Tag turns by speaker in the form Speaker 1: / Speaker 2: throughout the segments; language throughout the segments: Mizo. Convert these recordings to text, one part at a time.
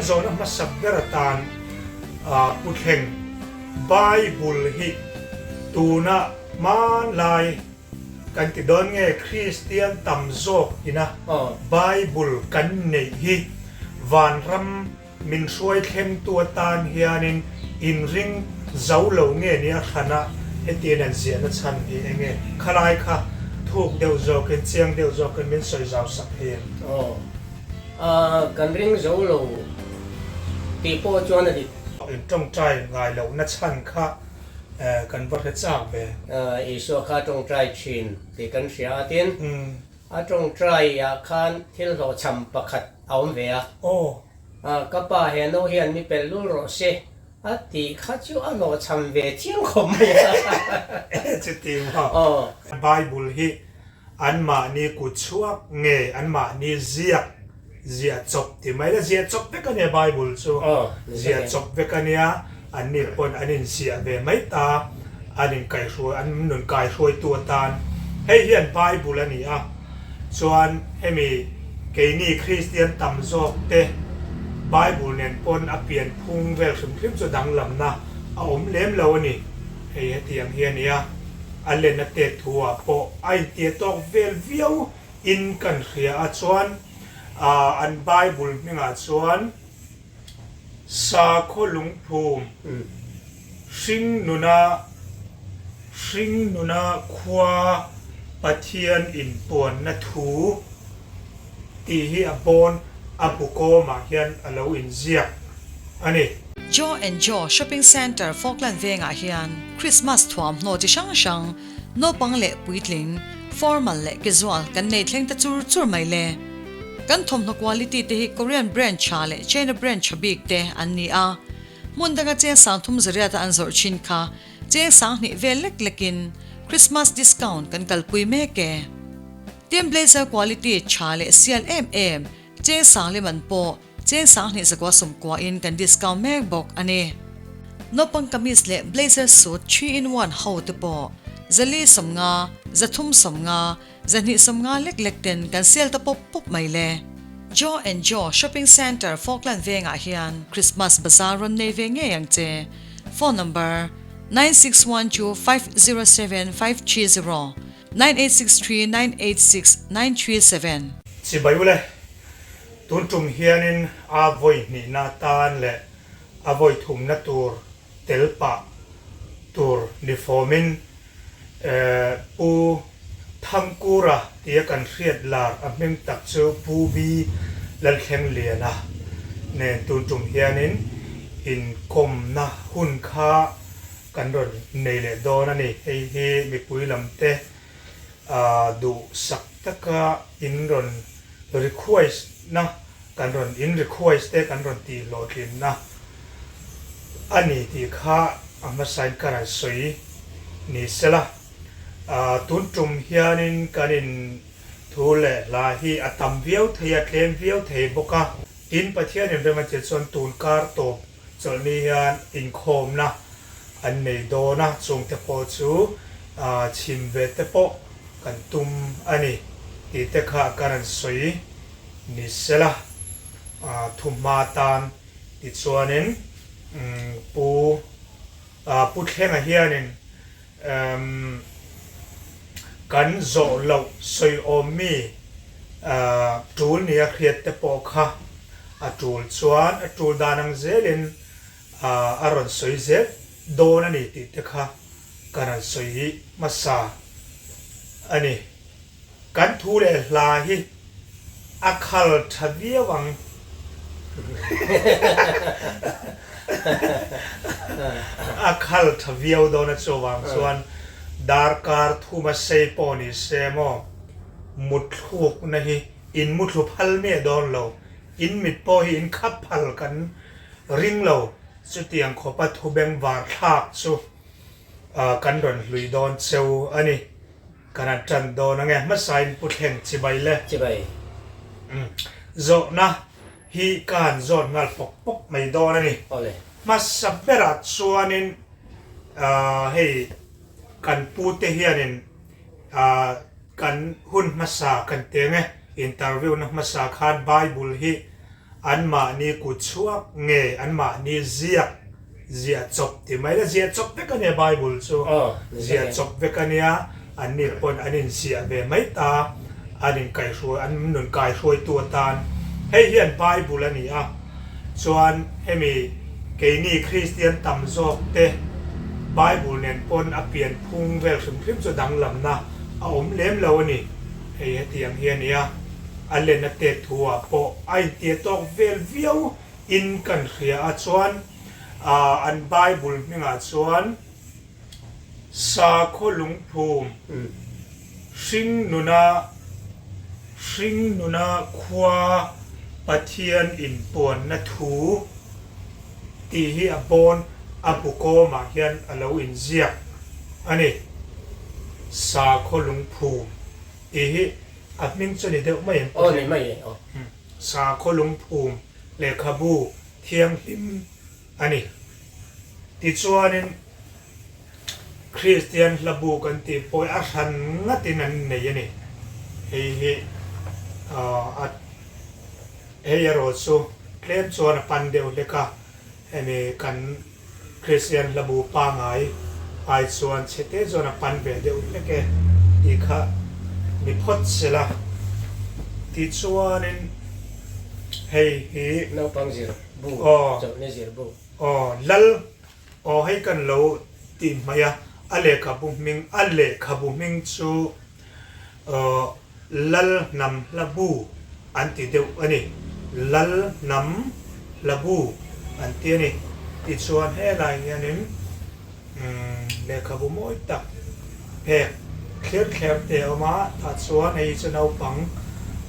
Speaker 1: Kan zawhna hmasa ber atan Pu Thleng, Bible hi tuna hmanlai kan ti dawn nge Kristian tam zawk ina Bible kan neih hi vanram Min hruai thlengtu atan hianin inring zo lo nge nia hrana hetian an ziahna chhan hi eng nge? Khalai kha thuk deuh zawkin, chiang deuh zawkin min sawi zau sak hi em?
Speaker 2: Aw, a kan ring zo lo tih pawh chuan a dik.
Speaker 1: In tawngtai ngai lohna chhan kha kan va hre chak ve.
Speaker 2: Isua kha tawngtai thin tih kan hria a, tin a tawngtai ah khan thil hlawhchham pakhat a awm ve a.
Speaker 1: Aw.
Speaker 2: Ka pa he no hian mi pelh lul rawh se a tih kha chu a hlawhchham ve chiang khawp mai a.
Speaker 1: Chuti maw? Bible hi anmahni kut chhuak nge anmahni ziak ziah chawp ti mai la, ziah chawp vek a nia Bible chu. Ziah chawp vek a nia, anni pawn an inziah ve mai ta, an inkaihruai an nun kaihruaitu atan. Hei hian Bible a ni a. Chuan hemi keini Kristian tam zawk te Bible nen pawn a pian phung vel hrim hrim chu danglamna a awm lem lo a ni. Hei hetiang hi a nia, a len a tet thu ah pawh a intia tawk vel viau in kan hria a, chuan an Bible hmingah chuan Sakhaw lungphum hring nuna hring nuna khua Pathian inpuanna thu tih hi a bawn a bu kawmah hian a lo inziak a ni.
Speaker 3: Joe and Joe Shopping Centre Falkland vengah hian Christmas thuamhnaw chi hrang hrang, naupang leh puitling, formal leh casual kan nei thleng ta chur chur mai le. Kan thawmhnaw quality te hi Korean brand tha leh China brand tha bik te an ni a, hmun danga cheng sang thum zariata an zawrh thin kha cheng sang hnih vel lek lekin Christmas discount kan kalpui mek e. Tin blazer quality tha leh sial em em cheng sang lem an pawh cheng sang hnih zakua sawmkua in kan discount mek bawk a ni. Naupang kamis leh blazer suit 3 in 1 ho te pawh zali sawmnga, zathum sawmnga, Zahnih sawmnga lek lek ten kan sel ta pawp pawp mai le. Joe and Joe Shopping Centre Falkland vengah hian Christmas Bazaar rawn nei ve ngei ang che. Phone number, 961250 7530, 9863 986 937.
Speaker 1: Chibai ule, tun tum hianin a vawi hnihna tan leh a vawi thumna tur tel pah tur ni fawmin Pu Thangkura tia kan hriat lar a hming tak chu Pu B Lalthlengliana nen tun tum hianin inkawmna hun kha kan rawn nei leh dawn a ni. Hei hi mipui lamte duhsak taka in rawn request na kan rawn in request te kan rawn tih hlawhtlinna a ni tih kha a hmasain ka rawn sawi ni sela. Tun tum hianin kan in thu leh hla hi a tam viau thei a, tlem viau thei bawk a. Tin, Pathianin rem a tir chuan tun kar tawp chawlhni hian inkhawmna an nei dawn a, chungte pawh chu chhim ve te pawh kan tum a ni tih te kha ka rawn sawi ni sela. Thuhma tan tichuanin Pu Pu Thlenga hianin kan zawh loh sawi awm mi tul nia hriat te pawh kha a tul chuan a tul dan ang zelin a rawn sawi zel dawn a ni tih te kha ka rawn sawi hmasa a ni. Kan thu leh hla hi a khal tha viau ang. A khal tha viau dawn a chuvang chuan darkar thuma sei pawh ni se maw mutthlukna hi in muthlu phal miah dawn lo, in mit pawh hi in khap phal kan ring lo, chutiang khawpa thu bengvar thlak chu kan rawn hlui dawn cheu a ni. Kan han tan dawn ange hmasain Pu Thleng chibai le.
Speaker 2: Chibai.
Speaker 1: Zawhna hi ka han zawt nghal pawk pawk mai dawn a ni.
Speaker 2: Awle.
Speaker 1: Hmasa berah chuanin hei kan pute hianin kan hun hmasa kan teng e, interview na hmasa khan Bible hi. Anmahni kut chhuak nge anmahni ziak ziah chawp ti mai la, ziah chawp vek a nia Bible chu, ziah chawp vek a nia, anni pawn an inziah ve mai ta, an inkaihruai, an nun kaihruaitu atan. Hei hian Bible a ni a, chuan hemi keini Kristian tam zawk te Bible nen pawn a pian phung vel hrim hrim chu danglamna a awm lem lo a ni, hei hetiang hi a nia. A len a tet thu ah pawh a intia tawk vel viau in kan hria a chuan an Bible hmingah chuan Sakhaw lungphum hring nuna hring nuna khua Pathian inpuanna thu tih hi a bawn a bu kawmah hian a lo inziak a ni. Sakhaw lungphum tih hi A hming chu ni deuh mai em?
Speaker 2: Aw ni mai e aw.
Speaker 1: Sakhaw lungphum lehkhabu thianghlim a ni. Tichuanin Kristian hlabu kan tih pawh hi a hran ngatin an nei a ni. Hei hi a hei erawh chu tlem chuan a pan deuh hlek a, hemi kan Kristian hlabu pangai ai chuan chhete chuan a pan ve deuh hlek e tih kha ni phawt sela. Tichuanin hei hi.
Speaker 2: Naupang zir bu, chawlhna zir bu.
Speaker 1: Aw, Lal, aw hei kan lo tih hmaih a, a lehkhabu hming, a lehkhabu hming chu Aw, Lal hnam hla bu an ti deuh a ni. Lal hnam hla bu an ti a ni. Tichuan helai hianin lehkhabu mawi tak phek thlir thler te a awm a, tah chuan hei hi chu naupang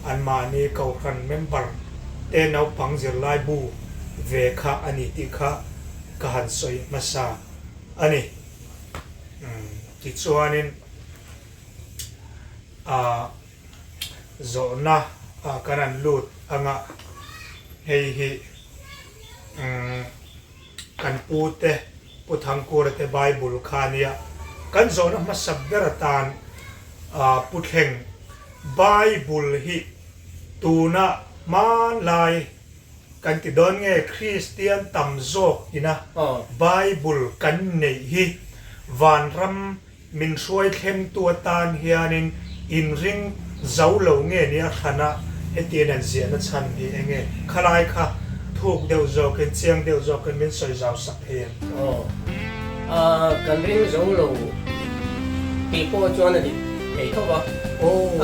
Speaker 1: anmahni kohhran member te naupang zirlai bu ve kha a ni tih kha ka han sawi hmasa a ni. Tichuanin. A zawhna ah kan han lut anga hei hi kan pu te Pu Thangkura te Bible kha a nia. Kan zawhna hmasa ber atan Pu Thleng Bible hi tuna hmanlai kan ti dawn nge Kristian tam zawk ina Bible kan neih hi vanram Min hruai thlengtu atan hianin inring zo lo nge ni a hrana hetiang an ziahna chhan hi eng nge? Khalai kha thuk deuh zawkin, chiang deuh zawkin min sawi zau sak thei em?
Speaker 2: Aw, a kan ring zo lo tih pawh chuan a dik thei tho va.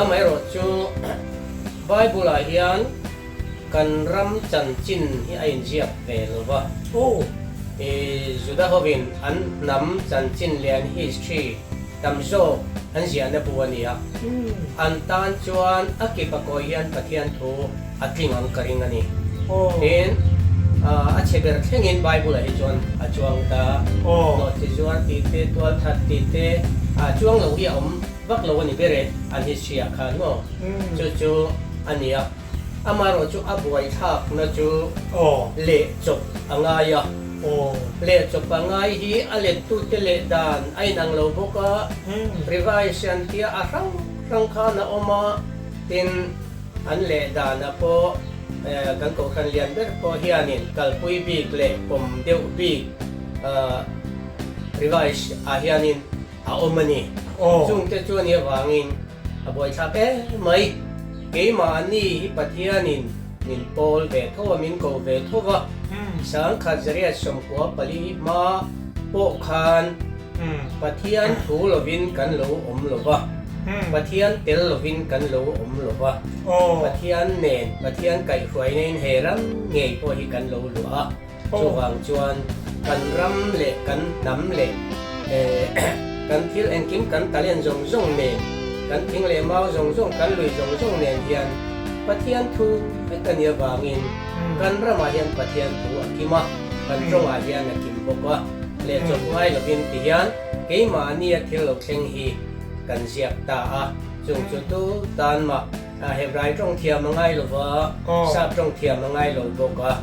Speaker 2: Amaherawh chu Bible-ah hian Kan ram chanchin hi a inziak ve lo va. Juda hovin an hnam chanchin leh an history tam zawk an ziahna bu a ni a. An tan chuan a kip a kawi hian Pathian thu a tling ang ka ring a ni. Tin, a chhe ber thlengin Bible-ah hi chuan a chuang ta. Nawhchi zuar tih te, tualthat tih te, a chuang lo hi a awm vak lo a ni ber e, an history-ah khan maw? Chu chu a ni a. Amaherawh chu a buaithlakna chu leh chawp a ngai a. Leh chawp a ngai hi a lettute leh dan a inang lo bawk a, revise an tia a hrang hrang khan a awm a, tin an leh danah pawh kan kohhran lian ber pawh hianin kalpui bik leh pawm deuh bik revise ah hianin a awm a ni. Chungte chu a nih avangin a buaithlak em mai. Keimahni hi Pathianin min pawl ve tho a, min ko ve tho va. Sangkhat zariat 14 hma pawh khan Pathian thu lovin kan lo awm lo va, Pathian tel lovin kan lo awm lo va, Pathian nen, Pathian kaihhruaina in he ram ngei pawh hi kan lo luah a. Chuvang chuan kan ram leh kan hnam leh kan thil engkim kan talent zawng zawng nen, kan thing leh mau zawng zawng, kan lui zawng zawng nen hian Pathian thu vek a nih avangin kan ramah hian Pathian thu a kim a, kan tawngah hian a kim bawk a. Leh chawp ngai lovin ti hian keimahnia thil lo thleng hi kan ziak ta a, chung chu tu tan mah Hebrai tawng thiam a ngai lo va, Sap tawng thiam a ngai lo bawk a.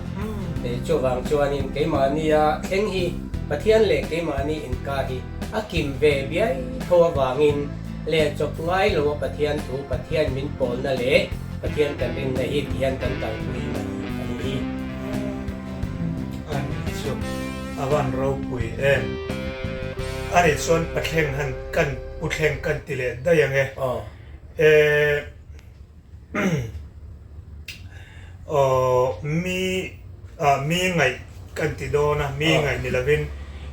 Speaker 2: Chuvang chuanin keimahnia thleng hi Pathian leh keimahni inkar hi a kim ve biai tho avangin leh chawp ngai lo a Pathian thu, Pathian min pawlna leh Pathian kan rinna hi ti hian kan kalpui mai a ni hi.
Speaker 1: A van ropui em. Ani chuan Pathleng han kan Puthleng kan ti leh daih ang e. Eh Aw mi ah mi ngaih kan ti dawn a, mi ngaih ni lovin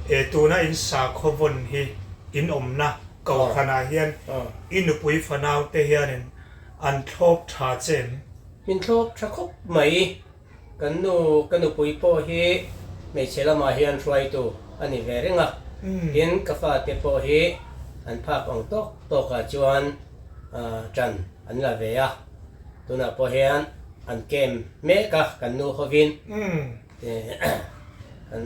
Speaker 1: eh tuna in sakhaw vawn hi in awmna kohhranah hian i nupui fanau te hianin an thlawp tha che em?
Speaker 2: Min thlawp tha khawp mai. Kan nu ka nupui pawh hi hmeichhe lamah hian hruaitu a ni ve reng a, tin ka fate pawh hi an phak ang tawk tawkah chuan ṭan an la ve a, tunah pawh hian an kem mek a kan nu hovin an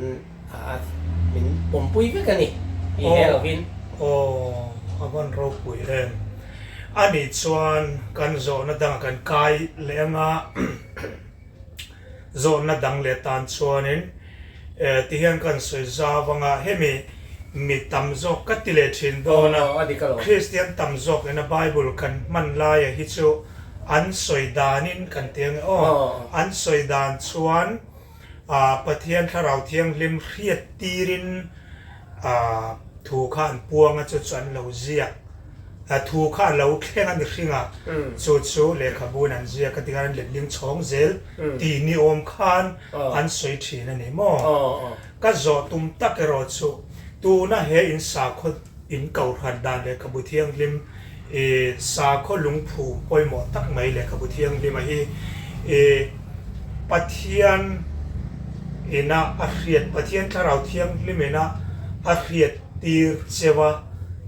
Speaker 2: min pawmpui vek a ni tih he lovin.
Speaker 1: Aw, a van ropui em. Anih chuan kan zawhna dangah kan kai leh anga Zawhna dang leh tan chuanin tihian kan sawi zau anga hemi mi tam zawk ka ti leh thin dawn a, Kristian tam zawk ina Bible kan hman laia hi chu an sawi danin kan ti ange aw, an sawi dan chuan Pathian Thlarau Thianghlim hriat tirin Thu kha an puang a, chu chu an lo ziak. Thu kha a lo thleng a mihring a, chu chu lehkhabuin an ziak a tikhan an letling chhawng zel tih ni awm khan an sawi thin a ni maw? Ka zawh tum tak erawh chu tuna he in sakhaw in kohhran dan lehkhabu thianghlim I sakhaw lungphu pawimawh tak mai lehkhabu thianghlima hi i Pathian ina a hriat, Pathian Thlarau Thianghlim ina a hriat tir cheu a,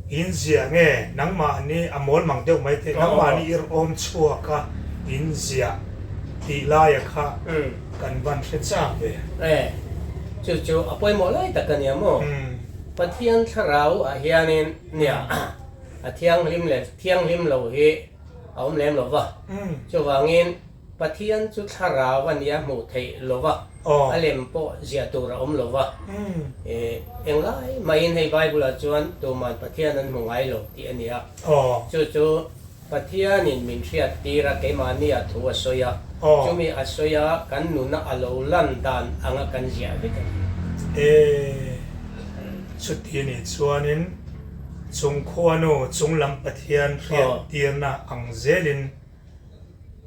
Speaker 1: in ziah nge nangmahni a mawl mang deuh mai thei, nangmahni ir awm chhuak a in ziah tih laia kha kan van hre chak ve.
Speaker 2: E, chu chu a pawimawh lai tak a nia maw? Pathian Thlarau ah hianin nia. A thianghlim leh thianghlim lo hi a awm lem lo va. Chuvangin Pathian chu thlarau a nia hmuh theih lo va, a lem pawh ziah tur a awm lo va. Englai mahin hei Bible-ah chuan tuman Pathian an hmu ngai lo tih a ni a. Chu chu Pathianin min hriat tir a, keimahnia thu a sawi a. Chumi a sawi a, kan nuna a lo lan dan anga kan ziah vek a ni.
Speaker 1: Chuti nih chuanin Chung khuanu chung lam Pathian hriattirna ang zelin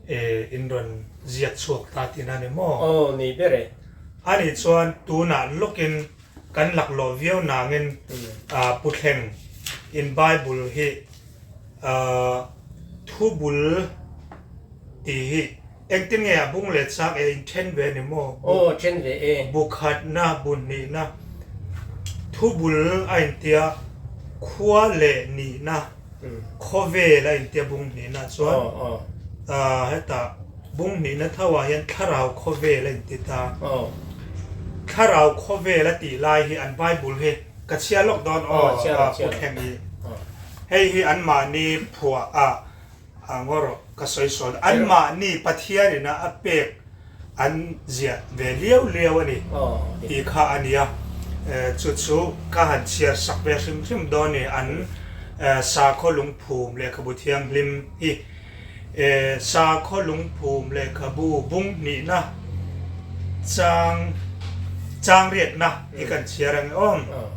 Speaker 1: in rawn ziak chhuak ta tihna a ni maw?
Speaker 2: Aw, ni ber e.
Speaker 1: Anih chuan tunah lawkin kan laklawh viau nangin Puthleng in Bible hi thubul tih hi Engtin nge a bung leh chak e in then ve ni maw?
Speaker 2: Aw then ve e.
Speaker 1: Bu khatna, bu hnihna, thu bul a intia khua leh nihna, khawvel a intia bung hnihna chuan hetah bung hnihna tho ah hian thlarau khawvel a inti ta. Thlarau khawvel a tih lai hi an Bible hi ka chhiar lawk dawn aw Pu Thleng hi. Hei hi anmahni phuah a A ngaw rawh, ka sawi sawn. Anmahni Pathian ina a pek an ziah ve liau liau a ni tih kha a nia. Chu chu ka han chhiar sak ve hrim hrim dawn ni. An sakhaw lungphum lehkhabu thianghlim hi sakhaw lungphum lehkhabu bung hnihna chang chang riatna hi kan chhiar ang e aw.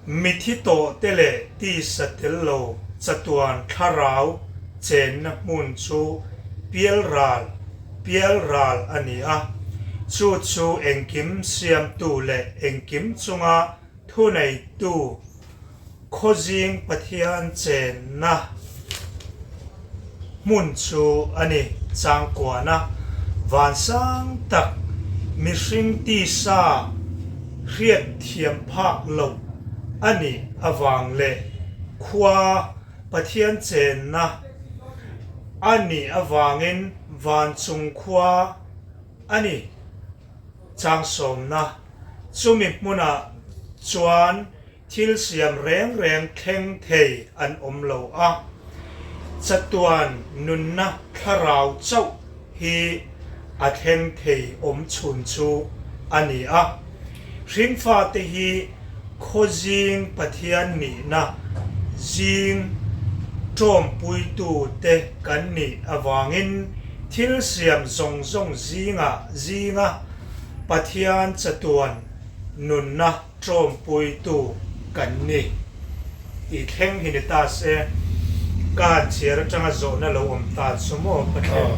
Speaker 1: Mithi tawhte leh tisa tel lo chatuan thlarau chenna hmun chu pialral, pialral a ni a, chu chu engkim siamtu leh engkim chunga thuneitu Khawzing Pathian chenna hmun chu a ni. Changkuana vansang tak mihring tisa hriat thiam phak loh a nih avang leh khua Pathian chenna a nih avangin vanchung khua a ni. Changsawmna chumi hmunah chuan Thil siam reng reng thleng thei an awm lo a, chatuan nunna thlarau chauh hi a thleng thei awm chhun chu a ni a. Hringfate hi khawzing Pathian nihna zing tawmpuitute kan nih avangin thil siam zawng zawng zingah zinga Pathian chatuan. Nunna ṭawmpuitu kan ni tih thleng hi ni ta se, ka han chhiar aṭanga zawhna lo awm ta chu maw Pathian?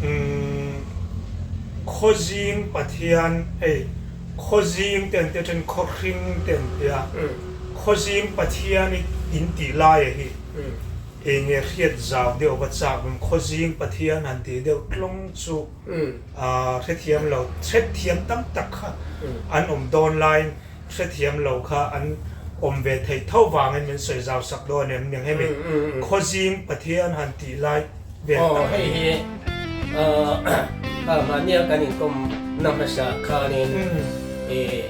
Speaker 1: Umm, Khawzing Pathian, hei Khawzing te an tia ṭhen Khawhring te an tia, Khawzing Pathian i in tih laia hi enge hriat zau deuh va chak awm Khawzing Pathian han tih deuh tlawng chu. Hrethiam lo, hrethiam tam tak kha an awm dawn laiin hrethiam lo kha an awm ve theih tho vangin min sawi zau sak dawn em niang hemi Khawzing Pathian han tih lai vel tak.
Speaker 2: Aw hei hi kha mahnia kan inkawm na hmasa khanin i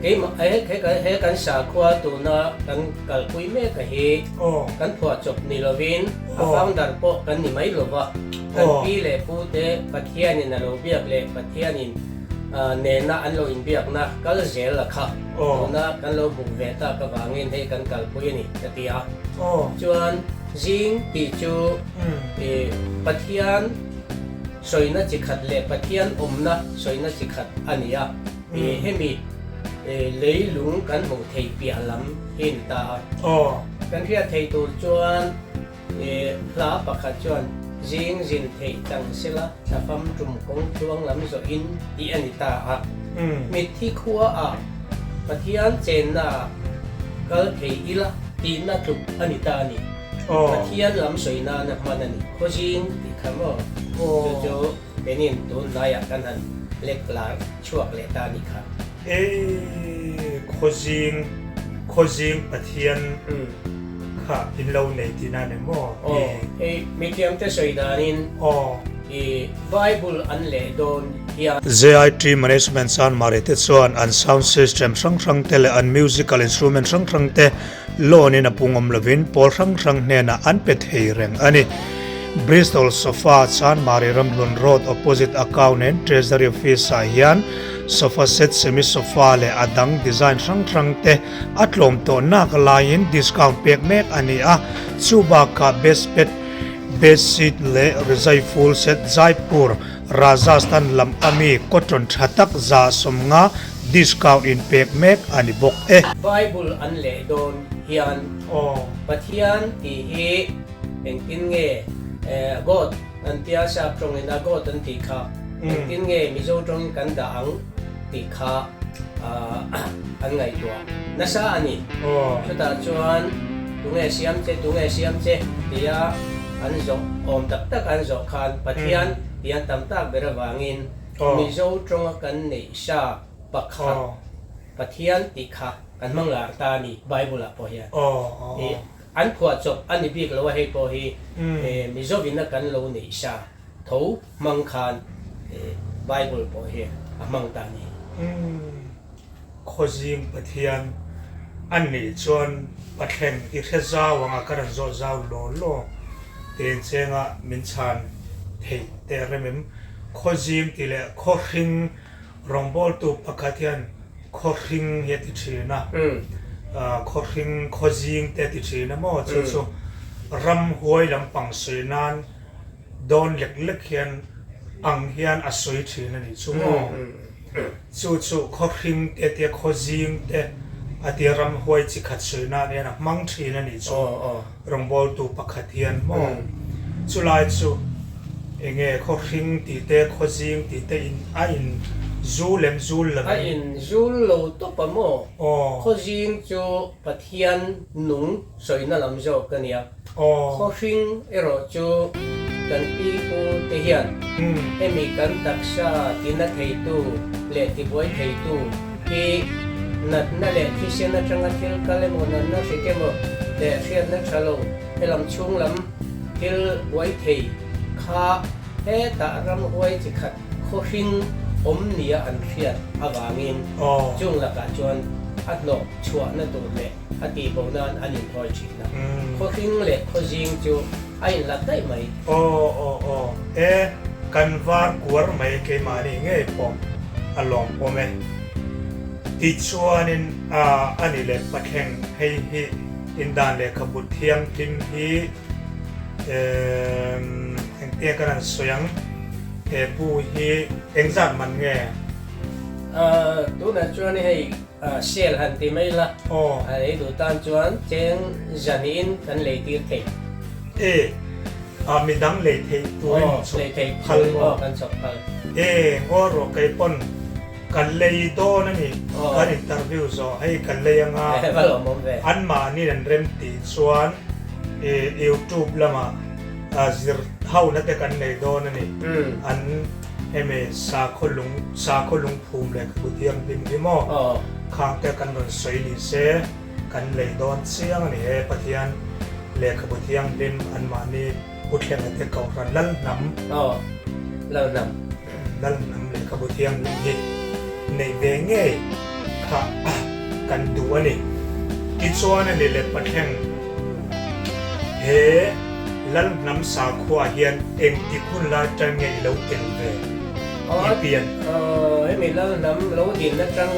Speaker 2: keimah he kan sakhua tuna kan kalpui mek a hi kan phuahchawp ni lovin a founder pawh kan ni mai lova. Kan pi leh pu te Pathianin a lo biak leh Pathianin nena an lo inbiakna kal zel a kha tuna kan lo buk ve tak avangin hei kan kalpui a ni ka ti a. Chuan zing tih chu Pathian sawina chi khat leh Pathian awmna sawina chi khat a ni a. Hemi leilung kan hmuh theih piah lam hi a ni ta a. Kan hriat theih tur chuan Hla pakhat chuan zing zin theih chang sela thlafam tum kawng tluang lam zawhin tih a ni ta a. Mitthi khua ah Pathian chenna ah kal thei ila tihna tluk a ni ta a ni. Pathian lam sawi nana hman a ni. Khawzing tih kha maw? Chu chu Kenin tun hnaiah kan han lek lar chhuak leh ta nih kha.
Speaker 1: Hei Khawzing, Khawzing Pathian kha in lo nei tihna ni maw?
Speaker 2: Aw, hei mithiamte sawi danin i Bible an leh dawn hian.
Speaker 1: JIT Management Chanmari te chuan an sound system hrang hrang te leh an musical instrument hrang hrang te Loan in a pung awm lovin pawl hrang hrang hnenah an pe thei reng a ni. Bristol Sofa Chanmari Ramhlun Road opposite Account and Treasury Office ah hian sofa set, semi sofa leh a dang design hrang hrang te a tlawm tawh nak laiin discount pek mek a ni a, chu bakah bedspet, bedsheet leh rizai full set Jaipur, Rajasthan lam ami cotton tha tak 150 Discount in pek mek a ni bawk e.
Speaker 2: Bible an leh dawn hian Pathian tih hi engtin nge God an tia sap tawngin a God an tih kha engtin nge Mizo tawngin kan dah ang tih kha an ngaihtuah nasa a ni. Chutah chuan tunge siam che tunge siam che tia an zawh awm tak tak an zawh khan Pathian tih an tam tak ber avangin Mizo tawnga kan neih sa pakhat Pathian tih kha kan hmang lar ta a ni Bible ah pawh hian. I an phuah chawp a ni bik lo a hei pawh hi Mizovin a kan lo neih sa tho hmang khan Bible pawh hi a hmang ta a ni.
Speaker 1: Khawzing Pathian a nih chuan Pathleng i hre zau anga ka rawn zawh zau law law tein chenga min chhan theih teh rem em? Khawzing tih leh Khawhring rawngbawltu pakhat hian Khawhring hi a ti thin a, Khawhring, Khawzing te a ti thin a maw? Chu chu ramhuai lampang sawi nan dawn lek lek hian ang hian a sawi thin a nih chu maw? Chu chu khawhring te tia khawzing te a tia ramhuai chi khat sawi nan hian a hmang thin a nih chu rawngbawltu pakhat hian maw? Chulai chu enge khawhring tih te khawzing tih te in a in zu lem zul lo
Speaker 2: A in zul lo tawp a maw? Khawzing chu Pathian nung sawina lam zawk a nia. Khawhring erawh chu kan pi pu te hian hemi kan taksa tina theitu leh tibuai theitu hi natna leh thisen atanga thil kal emaw natna hrik emaw leh hriatna tha lo helam chhung lam thil buai thei kha hetah ramhuai chi khat khawhring awm nia an hriat avangin chung lakah chuan a hnawh chhuahna tur leh A tih bo nan an inthawi thin a. Khawhring leh khawzing chu a inhlat daih mai.
Speaker 1: Aw aw aw e kan var kuar mai keimahni ngei pawh a lawm awm e. Tichuanin a ani leh pathleng hei hi indan lehkhabu thianghlim hi emm engtia kan han sawi ang he bu hi engzat man nge?
Speaker 2: Tunah chuan hei sale han ti mai la, a lei duh tan chuan cheng zaniin kan lei tir thei.
Speaker 1: E, midang lei theih turin chhawp phal maw?
Speaker 2: Kan chhawp phal.
Speaker 1: E, ngaw rawh kei pawn kan lei dawn a ni, kan interview zawh hei kan lei anga anmahniin an rem tih chuan youtube lamah zir hona te kan nei dawn a ni, an hemi sakhaw lung sakhaw lungphum lehkhabu thianghlim hi maw khang te kan rawn sawi ni se kan lei dawn chiang a ni he Pathian lehkhabu thianghlim anmahni Pu Thlenga te Kohhran Lalhnam
Speaker 2: Lalhnam
Speaker 1: Lalhnam lehkhabu thianghlim hi neih ve ngei kha kan duh a ni. Tichuan a ni leh Pathleng he Lalhnam sakhua hian engtik hun lai tan nge i lo tel ve i pian?
Speaker 2: Aw, hemi Lalhnam lo din atang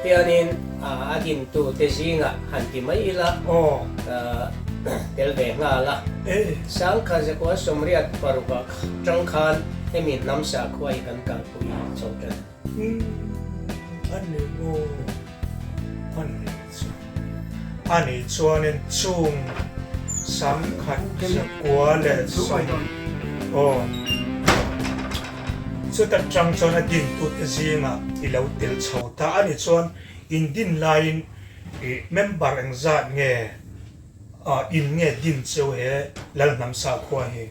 Speaker 2: hianin a dintute zingah han ti mai ila tel ve nghal a. Sangkha Zakua Sawmriat parukah tang khan hemi hnam sakhua hi kan kalpui chho tan.
Speaker 1: Umm a ni maw? A ni chu. A nih chuanin chung Sangkhat Zakua leh Sawm aw chuta tang chuan a dintute zingah i lo tel chho ta a nih chuan in din laiin i member engzat nge In nge din cheu he Lalhnam sakhua hi?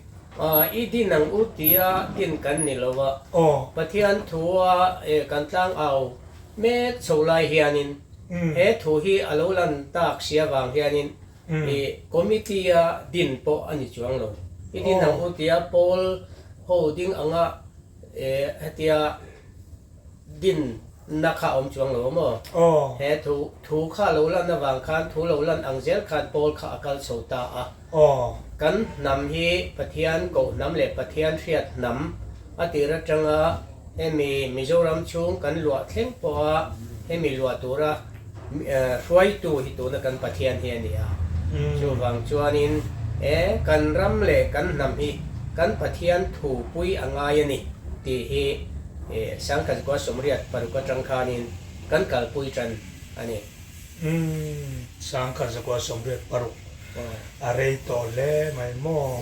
Speaker 2: I din ang u tia din kan ni lo a. Pathian thua kan tlang au mek chho lai hianin he thu hi a lo lan tak si avang hianin i committee a din pawh a ni chuang lo. I din ang u tia pawl ho ding anga hetia Din na kha a awm chuang lo maw? He thu thu kha lo lan avang khan thu lo lan ang zel khan Paul kha a kal chho ta a. Kan hnam hi Pathian koh hnam leh Pathian hriat hnam a tir atanga hemi Mizoram chhung kan luah thleng pawha hemi luah tura hruaitu hi tuna kan Pathian hi a ni a. Chuvang chuanin he kan ram leh kan hnam hi kan Pathian thu pui a ngai a ni tih hi Sangkhat kua 86 atang khanin kan kalpui tan a ni.
Speaker 1: Umm, 1986 a rei tawh hle mai maw?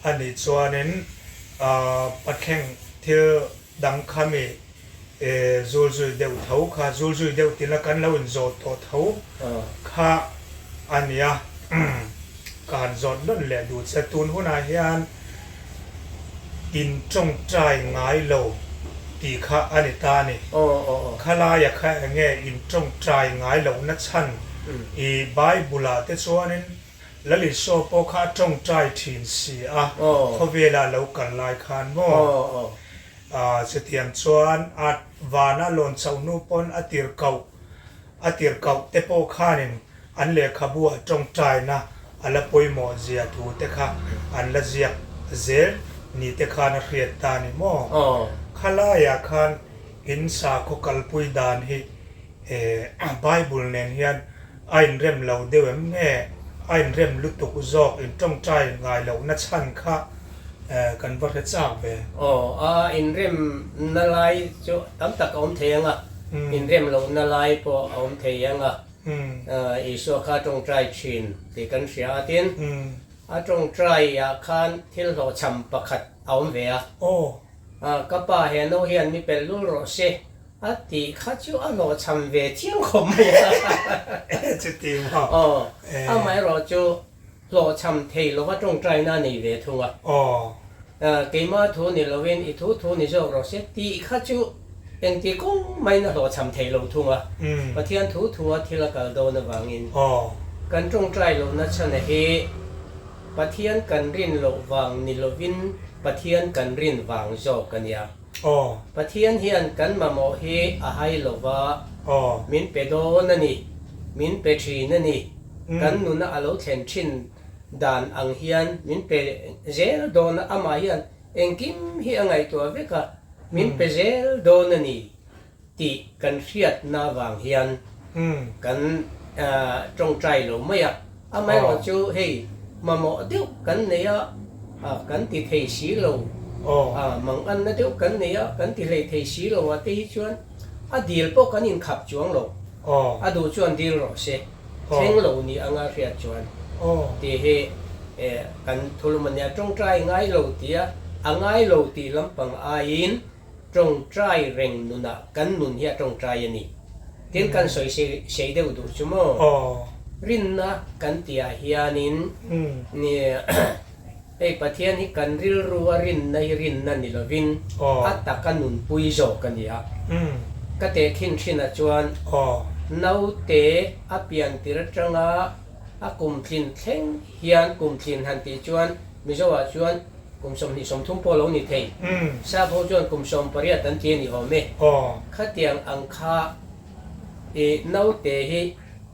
Speaker 1: A nih chuanin Pathleng thil dang kha mi zulzui deuh tho kha, zulzui deuh tila kan lo inzawh tawh tho kha a nia. Ka han zawt nawn leh duh che. Tun hunah hian in tawngtai ngai lo tih kha a ni ta a ni. Khalaia kha eng nge in tawngtai ngai lohna chhan i Bible ah te chuanin Lal Isua pawh kha a tawngtai thin si a, khawvela lo kal lai khan maw? Chutiang chuan a vana lawn chauh hnu pawn a tirhkoh a tirhkoh te pawh khanin An lehkhabu ah tawngtaina a la pawimawh zia thu te kha an la ziak zel ni te khan a hriat ta ni maw? Khalaiah khan in sakhaw kalpui dan hi Bible nen hian a inrem lo deuh em nge a inrem lutuk zawk in tawngtai ngai lohna chhan kha kan va hre chak ve.
Speaker 2: Aw, a inrem na lai chu tam tak a awm thei ang a, inrem lohna lai pawh a awm thei ang a. Isua kha a tawngtai thin tih kan hria a, tin, a tawngtaiah khan thil hlawhchham pakhat a awm ve a. Ka pa he no hian mi pelh lul rawh se a tih kha chu a hlawhchham ve chiang khawp mai a. Aw, amaherawh chu Hlawhchham thei lova tawngtaina a nei ve thung a. Keima thu ni lovin i thu thu ni zawk rawh se tih kha chu engti kawng maiin a hlawhchham thei lo thung a. Pathian thu thua thil a kal dawn avangin kan tawngtai lohna chhana hi Pathian kan rin loh vang ni lovin Pathian kan rin vang zawk a nia. Pathian hian kan mamawh hi a hai lova min pe dawn a ni, min pe thin a ni. Kan nuna a lo thlen thin dan ang hian min pe zel dawn a, amah hian engkim hi a ngaihtuah vek a, min pe zel dawn a ni tih kan hriatna avang hian kan tawngtai lo mai a. Amaherawhchu hei mamawh deuh kan nei a, kan ti thei si lo. A manganna deuh kan nei a, kan ti hlei thei si lo a te hi chuan a dil pawh kan inkhap chuang lo. A duh chuan dil rawh se, thleng lo ni anga hriat chuan tih hi kan thulum a nia. Tawngtai ngai lo tia a ngai lo tih lampang aiin tawngtai reng nunah kan nun hi a tawngtai a ni. Tin kan sawi sei deuh duh chu maw? Rinna kan tihah hianin Hei Pathian hi kan rilru a rinna hi rinna ni lovin a taka nunpui zawk a ni a. Ka tehkhin thinah chuan naute a pian tir atanga a kumtlin thleng hian kumtlin han tih chuan Mizoah chuan kum 23 pawh lo ni thei. Sap ho chuan kum 18 an ti a ni awm e. Khatiang ang kha i naute hi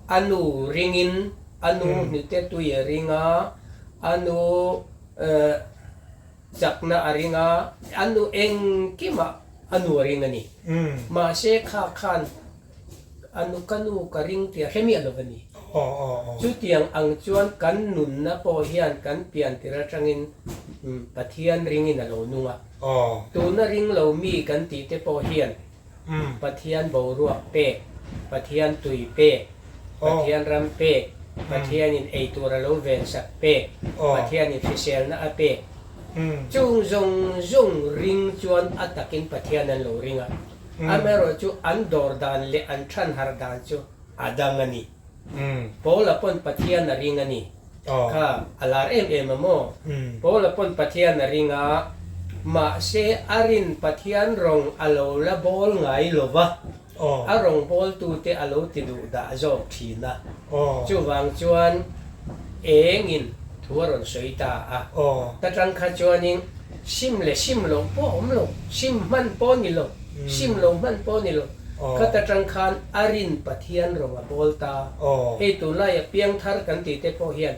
Speaker 2: a nu ringin a nu hnute tui a ring a, A nu chakna a ring a, a nu engkimah a nu a ring a ni. Mahse kha khan a nu ka nu ka ring tih a hre miah lo a ni. Chutiang ang chuan kan nunna pawh hian kan pian tir atangin Pathian ringin a lo nung a. Tuna ring lo mi kan tih te pawh hian Pathian boruak pek, Pathian tui pek, Pathian ram pek, Pathianin ei tur a lo vensak pek, Pathianin hriselna a pek. Chung zawng zawng ring chuan a takin Pathian an lo ring a, amaherawhchu an dawr dan leh an thanharh dan chu a dang a ni. Paula pawn Pathian a ring a ni. Kha a lar em em a maw? Paula pawn Pathian a ring a, mahse a rin Pathian rawng a lo la bawl ngai lo va, a rawng bawltute a lo ti duh dah zawk thin a. Chuvang chuan engin thu a rawn sawi ta a. Ta tang kha chuanin sim leh sim loh pawh a awm lo, sim hman pawh a ni lo, sim lo hman pawh a ni lo. Khat atang khan a rin Pathian rawng a bawl ta. Hei tunlaia piangthar kan tih te pawh hian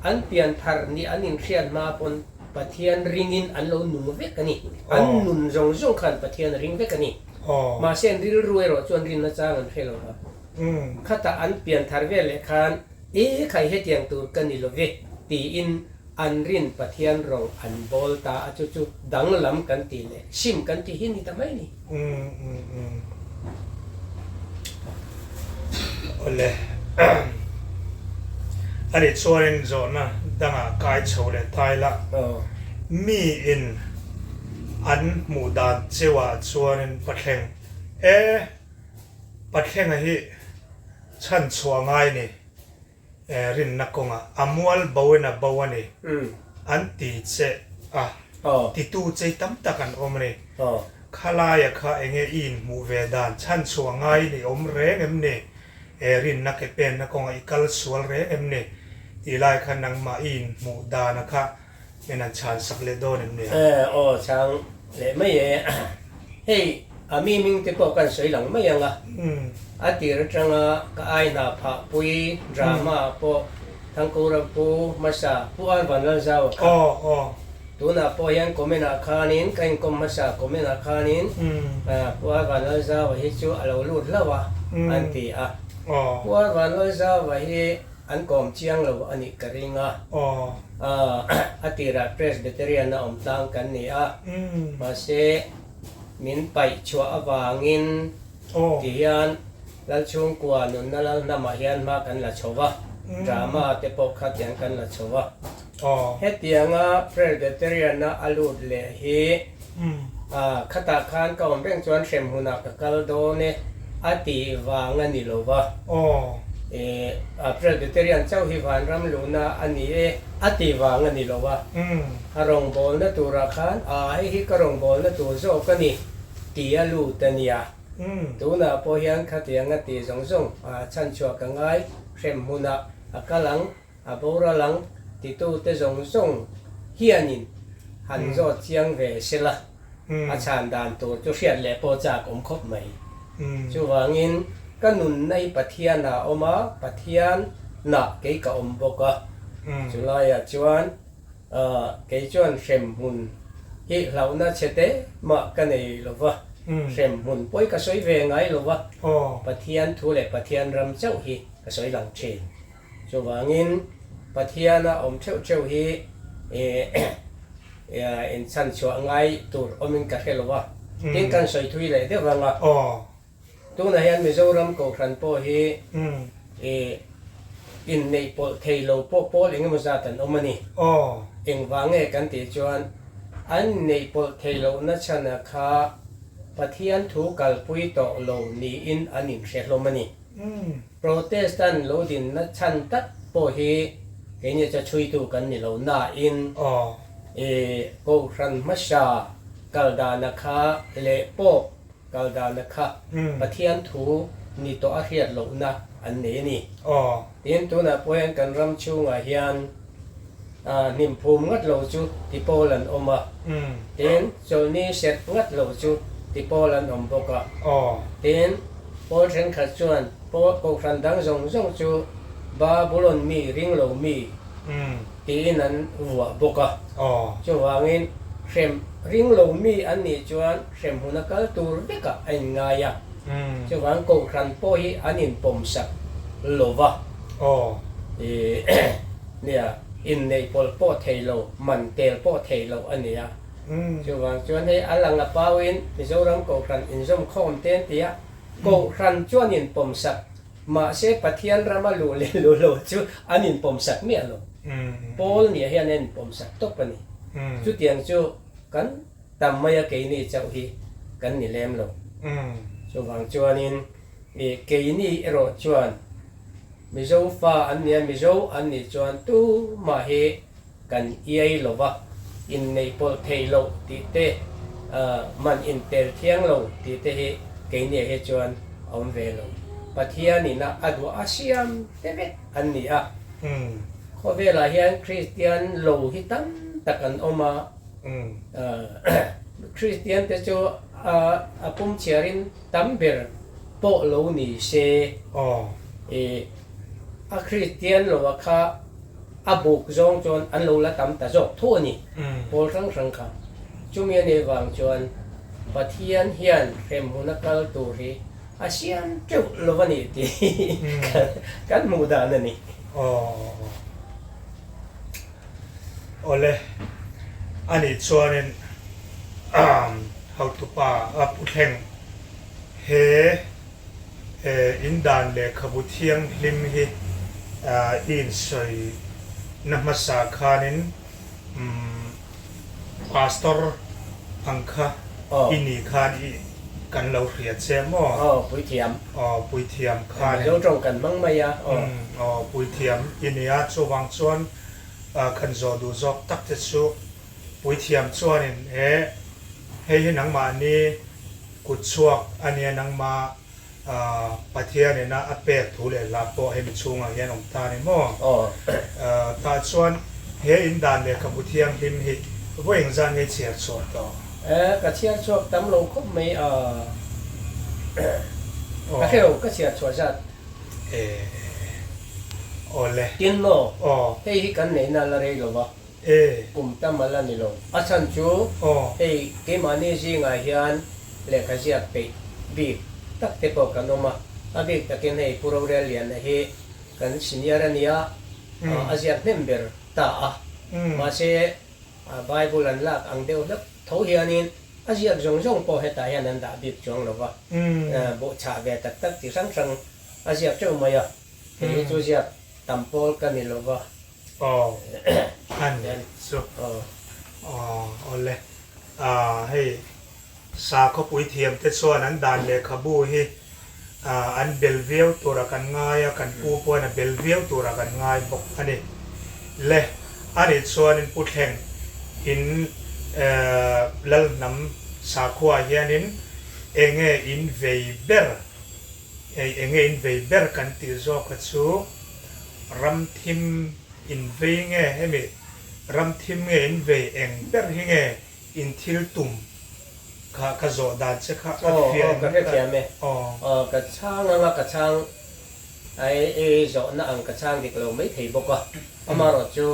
Speaker 2: an pianthar nih an inhriat hma pawn Pathian ringin an lo nung vek a ni. An nun zawng zawng khan Pathian a ring vek a ni. Mahse an rilru erawh chuan rinna chang an hre lo va. Khatah an pianthar vel leh khan e khai hetiang tur ka ni lo ve tiin an rin Pathian rawng an bawl ta a chu chu danglam kan tih leh sim kan tih hi ni ta mai a ni.
Speaker 1: Umm umm umm Awle A nih chuanin zawhna dangah kai chho leh tai la. Mi in an hmuh dan cheuah chuanin Pathleng e Pathlenga hi chhan chhuah ngai ni. Rinna kawngah a mual bo in a bo a ni an ti che a, titu chei tam tak an awm a ni. Khalaia kha enge i inhmuh ve dan chhan chhuah ngaiin i awm reng em ni? Rinna ke penna kawngah i kal sual reng em ni? Tih lai kha nangmah i inhmuh dana kha Min han chhan sak leh dawn em nia?
Speaker 2: Aw chhang leh mai e. Hei a mi ming te pawh kan sawi lang mai ang a. A tir atanga ka ai hna phah pui drama ah pawh Thangkura Pu hmasa Pu Ar Vanlalzau a kha. Tunah pawh hian comment ah khanin ka inkawm hmasa comment ah khanin Pu Ar Vanlalzau a hi chu a lo lut hlauh a an ti a. Pu Ar Vanlalzau a hi An kawm chiang lo a nih ka ring a. A tirah Presbyterian a awm tlang kan ni a, mahse min paih chhuah avangin ti hian Lalchhungkua nunna Lalhnamah hian hma kan la chho va, drama te pawh kha tiang kan la chho va. Hetianga Presbyterian a a lut leh hi Khatah khan ka awm reng chuan hrem hunah ka kal dawn e a tih vang a ni lo va. Presbyterian chauh hi vanram luhna a ni e a tih vang a ni lo va. A rawngbawlna turah khan a hei hi ka rawngbawlna tur zawk a ni tih a lut a nia. Tunah pawh hian khatiang a tih zawng zawng chhanchhuah ka ngai hrem hunah a kal ang. A boral ang titute zawng zawng hianin han zawt chiang ve sela, a chhan dan tur chu hriat leh pawh chak awm khawp mai. Chuvangin ka nunna hi Pathian ah a awm a, Pathian nah kei ka awm bawk a. Chulaiah chuan kei chuan hremhmun hi hlauhna chhe te mah ka nei lo va, hremhmun pawi ka sawi ve ngai lo va, Pathian thu leh Pathian ram chauh hi ka sawi lang thin. Chuvangin Pathiana awm theuh theuh hi. Inchhan chhuah ngai tur awmin ka hre lo a, tin kan sawi thui leh deuh rang a. Tunah hian Mizoram Kohhran pawh hi inneih pawlh thei lo pawh pawl engemaw zat an awm a ni. Engvang nge kan tih chuan an inneih pawlh thei lohna chhana kha Pathian thu kalpui tawh lo niin an inhre hlawm a ni. Protestant lo dinna chhan tak pawh hi keini chu chhuitu kan ni lo nain Kohhran hmasa kal dana kha leh pawp kal dana kha Pathian thu ni tawh a hriat lohna an nei a ni. Tin, tunah pawh hian kan ram chhungah hian Hnimphum ngat lo chu ti pawl an awm a, tin, chawlhni serh ngat lo chu ti pawl an awm bawk a. Tin, pawl thenkhat chuan kohhran dang zawng zawng chu Babulon mi ring lo mi tiin an vuah bawk a. Chuvangin, hrem ring lo mi an nih chuan hrem huna kal tur vekah a inngai a. Chuvang kohhran pawh hi an inpawmsak lo va. Nia, inneih pawlh pawh thei lo, man tel pawh thei lo a ni a. Chuvang chuan hei a lang a pauin Mizoram Kohhran inzawmkhawm te an ti a, Kohhran chuan inpawmsak, mahse Pathian rama luh leh luh lo chu an inpawmsak miah lo. Paul nia hian a inpawmsak tawp a ni. Chutiang chu kan tam mai a keini chauh hi kan ni lem lo. Chuvang chuanin keini erawh chuan Mizo fa an nia, Mizo an nih chuan tumah hi kan iai lo va, inneih pawlh theih loh tih te, man intel thiang lo tih te hi keiniah hi chuan a awm ve lo. Pathianin a a duah a siam te vek an ni a. Khawvelah hian Kristian lo hi tam tak an awm a, Kristian te chu a pum chhiarin Tam ber pawh lo ni se.
Speaker 1: Aw.
Speaker 2: I a Kristian lo a kha a buk zawng chuan an lo la tam ta zawk tho a ni. Pawl hrang hrang kha. Chumi a nih vang chuan Pathian hian hremhmun a kal tur hi a siam teuh lo a nih tih hi kan hmuh dan a ni.
Speaker 1: Aw. Awle, anih chuanin hotupa a pu thleng he in dan lehkhabu thianghlim hi i insawi na hmasa khanin Pastor ang kha i nih khan i kan lo hria che maw?
Speaker 2: Aw, puithiam.
Speaker 1: Aw, puithiam khanin.
Speaker 2: Mizo tawng kan hmang mai a,
Speaker 1: aw. Aw, puithiam i ni a, chuvang chuan kan zawh duh zawk tak te chu puithiam chuanin he hei hi nangmahni kut chhuak a nia nangmah Pathianin a pek thu leh hla pawh hemi chhungah hian awm ta a ni maw? Tah chuan he in dan lehkhabu thianghlim hi vawi engzat nge chhiar chhuah tawh?
Speaker 2: Ka chhiar chhuak tam lo khawp mai a, ka hre lo ka chhiar chhuah zat.
Speaker 1: Awle.
Speaker 2: Tin maw? Hei hi kan neihna la rei lo va. Kum tam a la ni lo. A chhan chu hei keimahni zingah hian lehkha ziak peih bik tak te pawh kan awm a. A bik takin hei Pu Rorel Liana hi kan senior a nia, a ziak hnem ber ta a. Mahse Bible an lak ang deuh hlek tho hianin a ziak zawng zawng pawh hetah hian an dah bik chuang lo va. Bawhchah ve tak tak chi hrang hrang a ziak teuh mai a. Kei hi chu ziak tam pawl ka ni lo va.
Speaker 1: Aw a ni chu. Aw awle. Hei sakhawpui thiam te chuan an dan lehkhabu hi an bel viau tura kan ngai a, kan pu pawhin a bel viau tura kan ngai bawk a ni. Le a nih chuanin Pu Thleng in Lalhnam sakhua hianin enge in vei ber, enge in vei ber kan tih zawk a chu, Ram thim in vei nge hemi ram thim nge in vei eng ber hi nge in thil tum kha ka zawh dan che kha a fiah
Speaker 2: em? Ka hrethiam e. Aw ka chhang anga ka chhang ai i zawhna ang ka chhang dik lo mai thei bawk a, amaherawh chu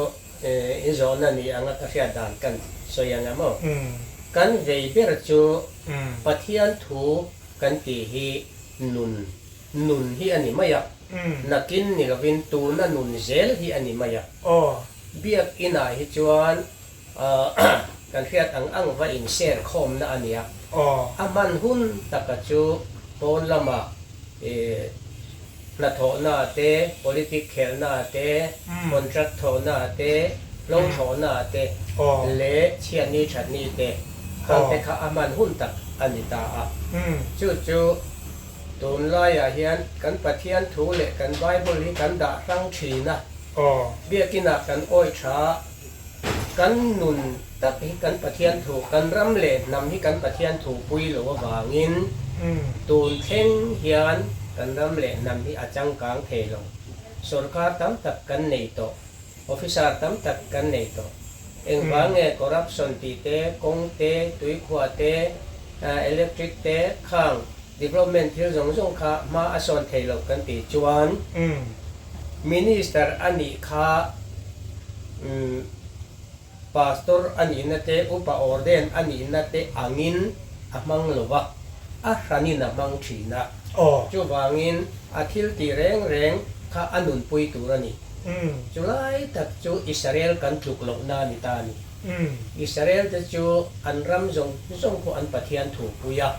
Speaker 2: in zawhna ni anga ka hriat dan kan sawi anga maw? Kan vei ber chu Pathian thu kan tih hi nun Nun hi a ni mai a, nakin ni lovin tuna nun zel hi a ni mai a. Biakinah hi chuan kan hriat ang ang va in share khawmna a nia. A hman hun taka chu pawn lama ih hnathawhna te, politic khelhna te, contract thawhna te, hlo thlawhna te leh chhiatni thatni te khang te kha a hman hun tak a ni ta a. Chu chu tunlaiah hian kan Pathian thu leh kan Bible hi kan dah hrang thin a, biakinah kan awih tha a, kan nun tak hi kan Pathian thu, kan ram leh hnam hi kan Pathian thu pui lo avangin tun thleng hian kan ram leh hnam hi a changkang thei lo. Sorkar tam tak kan nei tawh, officer tam tak kan nei tawh. Engvang nge corruption tih te, kawng te, tuikhuah te, electric te, khang development thil zawng zawng kha hma a sawn thei lo kan tih chuan Minister a nih kha Pastor a nihna te, Upa Ordain a nihna te angin a hmang lo va, a hranin a hmang thin a. Chuvangin a thil tih reng reng kha a nunpui tur a ni. Chulai tak chu Israel kan tluk lohna a ni ta a ni. Israel te chu an ram zawng zawng khu an Pathian thu pui a.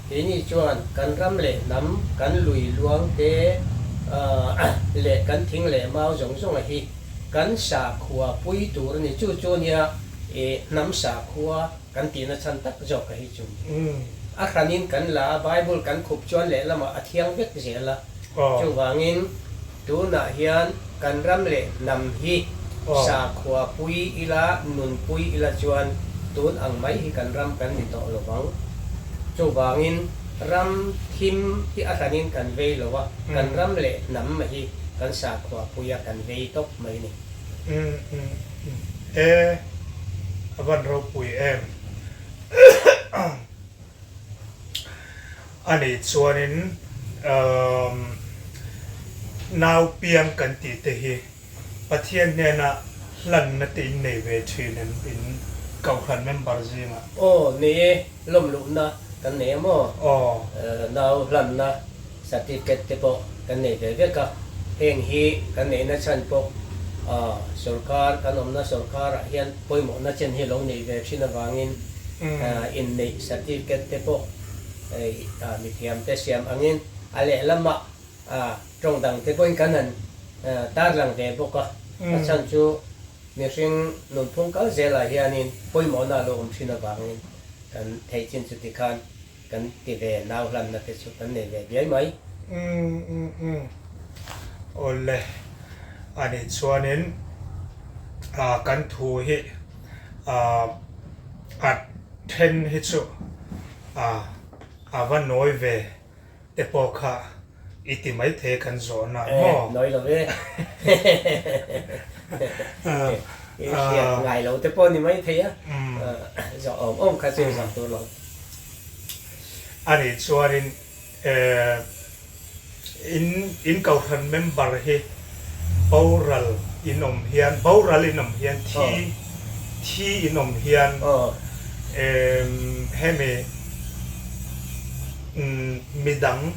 Speaker 2: Keini chuan kan ram leh hnam, kan lui luang te leh kan thing leh mau zawng zawng a hi kan sakhua pui tur a ni. Chu chu nia hnam sakhua kan tihna chhan tak zawk a hi chu. A hranin kan la a, Bible kan khup chuan lehlamah a thiang vek zel a. Chuvangin Tunah hian kan ram leh hnam hi sakhua pui ila, nun pui ila chuan tun ang mai hi kan ram kan ni tawh lo vang. Chuvangin ram thim hi a hranin kan vei lo a, kan ram leh hnam hi kan sakhua pui a kan vei tawp mai ni.
Speaker 1: Umm umm umm e a van ropui em. A nih chuanin nau piang kan tih te hi Pathian hnena hlanna te in nei ve thin em in Kohhran member zingah?
Speaker 2: Aw nei e, lawmluhna kan nei a maw?
Speaker 1: Aw.
Speaker 2: Nau hlanna certificate te pawh kan nei ve vek a, heng hi kan neihna chhan pawh sorkar kan awmna sorkarah hian pawimawhna chen hi lo nei ve thin avangin inneih certificate te pawh mithiam te siam angin a lehlamah tawng dang te pawhin kan han tarlang ve bawk a, a chhan chu mihring nunphung kal zelah hianin pawimawhna a lo awm thin avangin kan theih chin chu tikhan Kan ti ve nau hlanna te chu kan nei ve biai mai.
Speaker 1: Umm umm umm awle anih chuanin ah kan thu hi ah a then hi chu ah a va nawi ve te pawh kha I ti mai thei kan zawhna
Speaker 2: Eh,
Speaker 1: maw?
Speaker 2: nawi lo ve. I hriat ngai lo te pawh ni mai thei a, zawh awm awm kha chu zawh tur lo.
Speaker 1: A nih chuanin eh in in kohhran member hi boral in awm hian boral in awm hian thi thi in awm hian eh hemi Midang,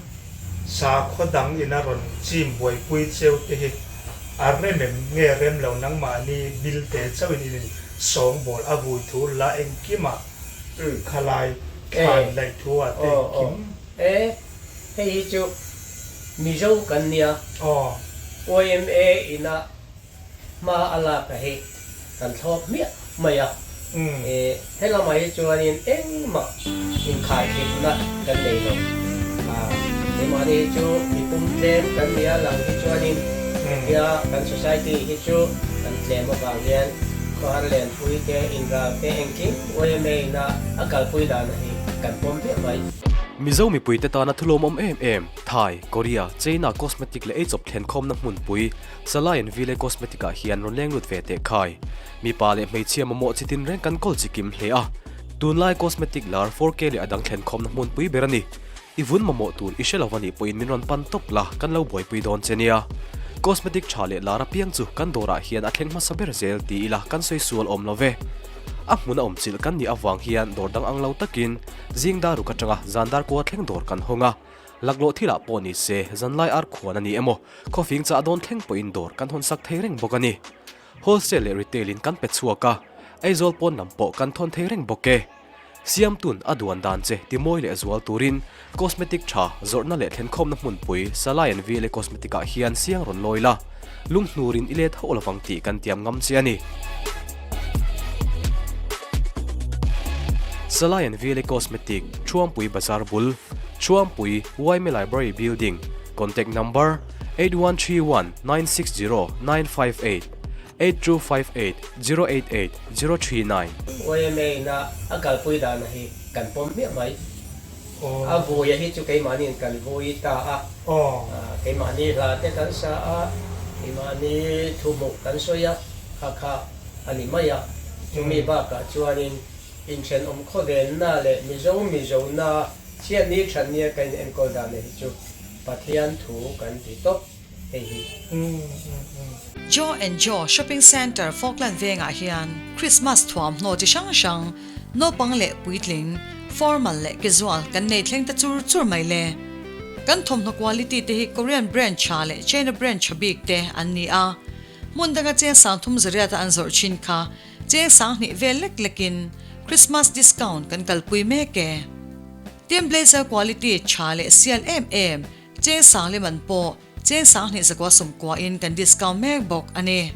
Speaker 1: sakhaw dang ina rawn chim buaipui cheu te hi a rem em nge rem lo nangmahni bil te chauhin in in sawngbawl a vui thu la engkimah khalai thlan laih thu ah te engkim.
Speaker 2: E, hei hi chu Mizo kan nia, yma ina Hma a lak a hi kan thlawp hmiah mai a, e helamah hi chuanin engmah inkhaithipna kan nei lo. A keimahni hi chu mipum tlem kan ni a lang hi chuanin hetia kan society hi chu kan tlem avang hian khawhar lenpui te, inral te engkim yma ina a kalpui dana hi kan pawm hmiah mai.
Speaker 4: Mizo mipuite tana thulawmawm em em, Thai, Korea, China cosmetic leh eichawp thlenkhawmna hmunpui, Salai an Vile Cosmetic ah hian rawn leng lut ve teh khai. Mipa leh hmeichhia mamawh chi tin reng kan kawl chi kim hle a. Tunlai cosmetic lar 4K leh a dang thlen khawmna hmunpui ber a ni. I vun mamawh tur i hre lo a nih pawhin min rawn pan tawp la, kan lo buaipui dawn che nia. Cosmetic tha leh lar apiang chu kan dawrah hian a thleng hmasa ber zel ti ila kan sawi sual awm lo ve. A hmun a awm chilh kan nih avang hian dawr dang ang lo takin zing dar ruk atanga zan dar kua thleng dawr kan hawng a. Laklawh thilah pawh ni se, zanlai ar khuan a ni emaw, khawfing chah dawn thleng pawhin dawr kan hawn sak thei reng bawk a ni. Wholesale leh retail in kan pe chhuak a. Aizawl pawn lam pawh kan thawn thei reng bawk e. Siamtun a duan dan che timawi leh zual turin cosmetic tha zawrhna leh thlenkhawmna hmunpui Salai and VLA Cosmetic ah hian siang rawn lawi la, lunghnurin i let hauh lovang tih kan tiam ngam che a ni. Salai and VLA Cosmetic, Thuampui Bazar bul, Thuampui YMA Library Building, Contact Number, 8131 960 958. 8258 088 039.
Speaker 2: Yma ina a kalpui dana hi kan pawm hmiah mai. A vuia hi chu keimahniin kan vui ta a, keimahni hla te kan sa a, keimahni thuhmuh kan sawi a, kha kha a ni mai a. Chumi bakah chuanin inthenawm khawvenna leh Mizo Mizona chhiatni thatnia kan inenkawl dana hi chu Pathian thu kan ti tawp. hei hi.
Speaker 3: Joe and Joe Shopping Centre Falkland vengah hian Christmas thuamhnaw chi hrang hrang, naupang leh puitling, formal leh casual kan nei thleng ta chur chur mai le. Kan thawmhnaw quality te hi Korean brand tha leh China brand tha bik te an ni a, hmun danga cheng sangthum zariata an zawrh thin kha cheng sanghnih vel lek lekin Christmas discount kan kalpui mek e. Tin blazer quality tha leh sial em em Cheng sang lem an pawh cheng 2000 zakua sawmkua in kan discount mek bawk a ni.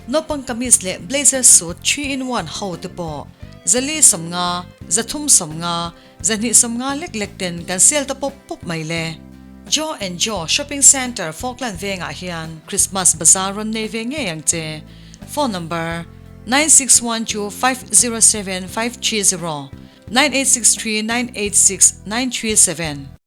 Speaker 3: Naupang kamis leh blazer suit 3 in 1 ho te pawh 450, 350, 250 lek lek ten kan sale ta pawp pawp mai le. Joe and Joe Shopping Centre Falkland vengah hian Christmas bazaar rawn nei ve ngei ang che. Phone number, 9612507530, 9863986937.